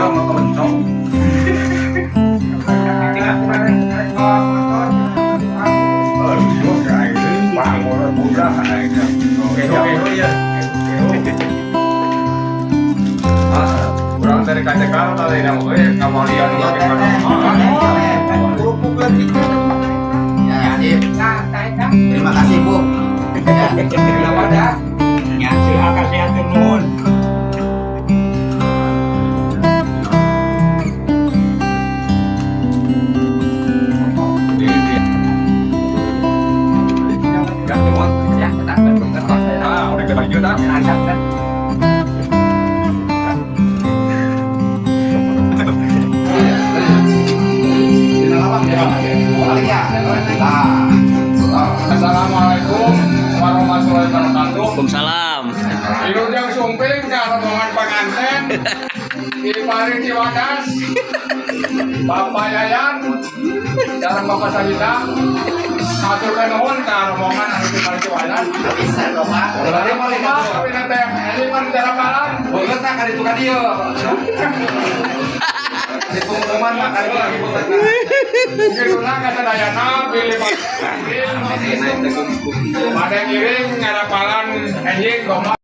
Urang mah kebencong. Urang dari Jakarta tadi dah, kawalian Kerupuk lagi. Ya, sip. Terima kasih, Bu. Ya. Ya, silakan sehat nuhun. Assalamualaikum warahmatullahi wabarakatuh. Waalaikumsalam. Wilujeng sumping ka rombongan panganten di Pari Ciwadas. Bapak Yayan sareng Bapak Sabita. Haturkeun nuhun ka rombongan anu di Pari Ciwadas. Bisa dong, Pak. Dari Pak, tapi nanti ini mah darapalan. Banget nah kali itu ka dieu. Di pengumuman mah kali itu lagi banget. Kiruna ka sadayana bilih bade ngiring ngarapalan enjing goma.